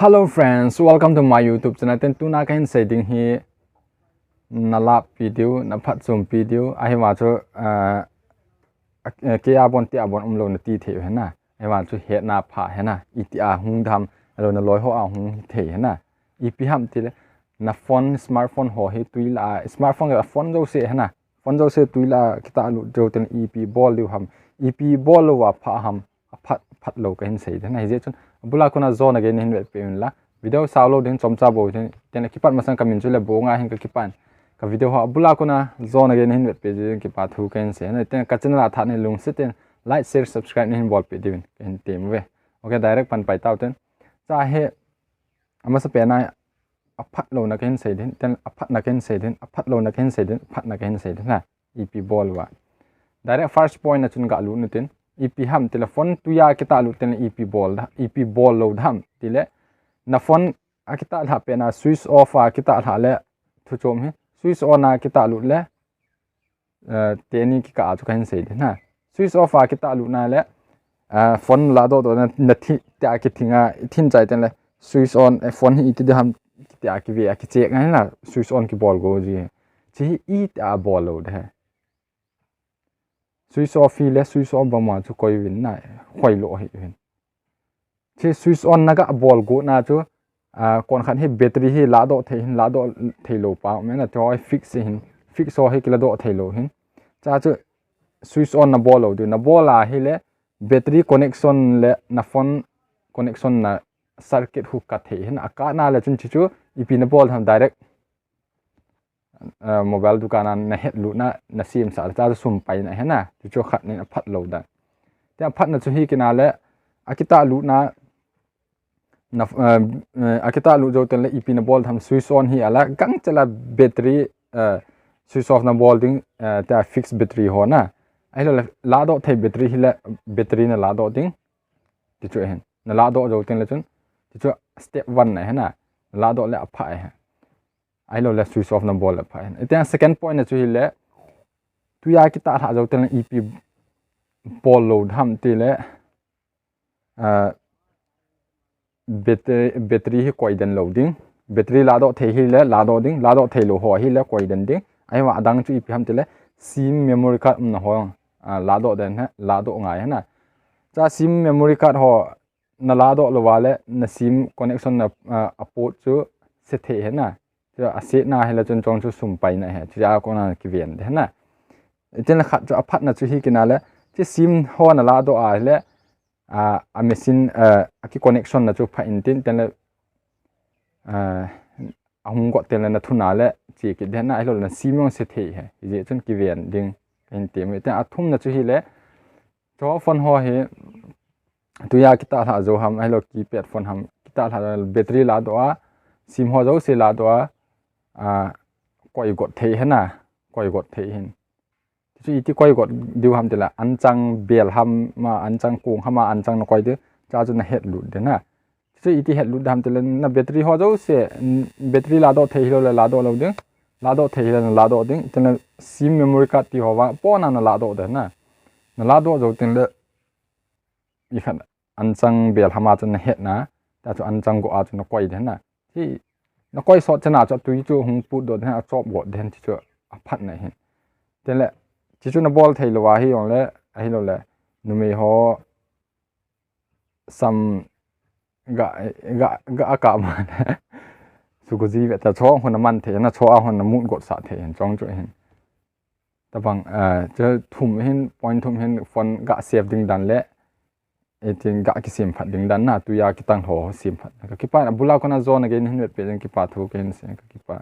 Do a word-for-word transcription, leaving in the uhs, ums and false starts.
Hello friends, welcome to my YouTube channel. Ten tuna kahin sei ding hi nalap video, naphat chom video. Ahivang chu, ah, a, a, kei a bon tia bon umlou nati thei hena. Ahivang chu hetna pha hena. Iti a hung dam, alo naloi ho a hung thei hena. Ipi ham tile, na phone, smartphone ho hi tuila, smartphone ka phone jouse hena. Phone jouse tuila kitahlut jou ten ipi bol diu ham. Ipi bol louva pha ham. Aphat, phat lou kahin sei ding. Hijeh chun, abula kona jona gei nahin vetpeh uvin la. Video sao lou ding chomcha bou ding. Ten kipat masang kamin chu Lebonga hin kakipan. Ka video ho abula kona jona gei nahin vetpeh ding kipa thu kahin sei. Ten ka channel a tha nei lungset ten like, share, subscribe nahin bolpeh diuvin kahin tem uve. Okay, direct pan pai tau ten. Cha he, amasa pena aphat louna kahin sei ding, ten aphatna kahin sei ding, aphat louna kahin sei ding, aphatna kahin sei ding na. Ipi bol uva. Direct first point na chun galut nu tin. Ipi ham tile phone tuiya kitahlut ten ipi bol da, ipi bol lou dam tile. Na phone a kitahlut pena switch off a kitahlut le thu chom hi. Switch on a kitahlut le, eh, teni kikah a chu kahin sei ding na. Switch off a kitahlut na le, eh, phone ladoh doh na, na thi, tia kithing a, thin chai ten le. Switch on, eh, phone hi iti ding ham, tia kive a kicheck ngai na. Switch on kibol go ji. Chi hi iti a bol lou ding. Switch off hi le switch off bang ma chu koi uvin na, khoi lou hi uvin. Chi switch on na gabol go na chu, a, kon khat hi battery hi ladoh thei hin, ladoh thei lou pa, mena chu fix hin, fix ho hi kiladoh thei lou hin. Cha chu switch on nabol lou ding, nabol a hile battery connection le na phone connection na circuit hook kah thei hin, akah na le chun chi chu ipi nabol tham direct eh, mobile dukan a nahet lut na, nasemsah le cha chu sum pai na hena, chu chu khat nin aphat lou dan. Tia aphatna chu hi kina le, akitahlut na, na, eh, eh, akitahlut jou ten le ipi nabol tham switch on hi ala gangchel a battery, eh, switch off nabol ding, eh, tia fix battery ho na. Ahilou le, ladoh thei battery hi le battery naladoh ding. Ti chu hin. Naladoh jou ten le chun. Ti chu step one na hena. Naladoh le apha he. Ahilou le switch off nabol le pha hin. Tia second point na chu hile. Tuiya kitahlut jou ten le ipi bol lou dam tile. Ah, battery, battery hi koi den lou ding. Battery ladoh thei hile, ladoh ding. Ladoh thei lou ho hile, koi den ding. Ahivang adang chu ipi ham tile. Sim memory card umna ho. Ah, ladoh den he, ladoh ngai hena. Cha sim memory card ho naladoh louva le, na sim connection na, ah, a port chu se thei hena. Chu asetna hile chun chong chu sum pai na he. Chu a kona kiven ding hena. Tin le khat chu aphatna chu hi kina le. Chi sim ho naladoh a hile, a, a machine, a, aki connection na chu pha in tin, tin le, a, ahung got tin le nathuna le, chi kit den na, ahilou le na sim jong se thei he. Hijeh chun kiven ding, kahin tem e. Tin athumna chu hile, chu phone ho hi, tuiya kitahlut jou ham, ahilou keypad phone ham, kitahlut battery ladoh a, sim ho jouse ladoh a, a, koi got thei hena, koi got thei hin. Chu iti koi got diu ham tile, anchang bel ham a, anchang kong ham a, anchang nakoi diu, cha chu nahet lut ding na. Chu iti het lut ding ham tile, na battery ho jouse, mm, battery ladoh thei hilou le ladoh lou ding, ladoh thei hile naladoh ding, tin le sim memory card ti ho vang, pona naladoh ding na. Naladoh jou tin le, ikhat anchang bel ham a chu nahet na, ta chu anchang go a chu nakoi den na. Hi, nakoi sot chana chu tui chu hung put doh den, achop got den, chi chu aphatna hin. Tin le, chi chu nabol thei louva hi jong le, ahilou le, numei ho sam ga, ga, ga akah man. Sukuji ve ta chu hon naman thei na, chu a hon namut got sah thei hin, chong chu hin. Tabang, eh, chu thum hin, point thum hin, phone ga save ding dan le, eh, tin ga kisemphat ding dan na, tuiya kitang ho semphat. Kakipa, abula kona jona gei nahin vetpeh ding kipa thu kahin sei, kakipa.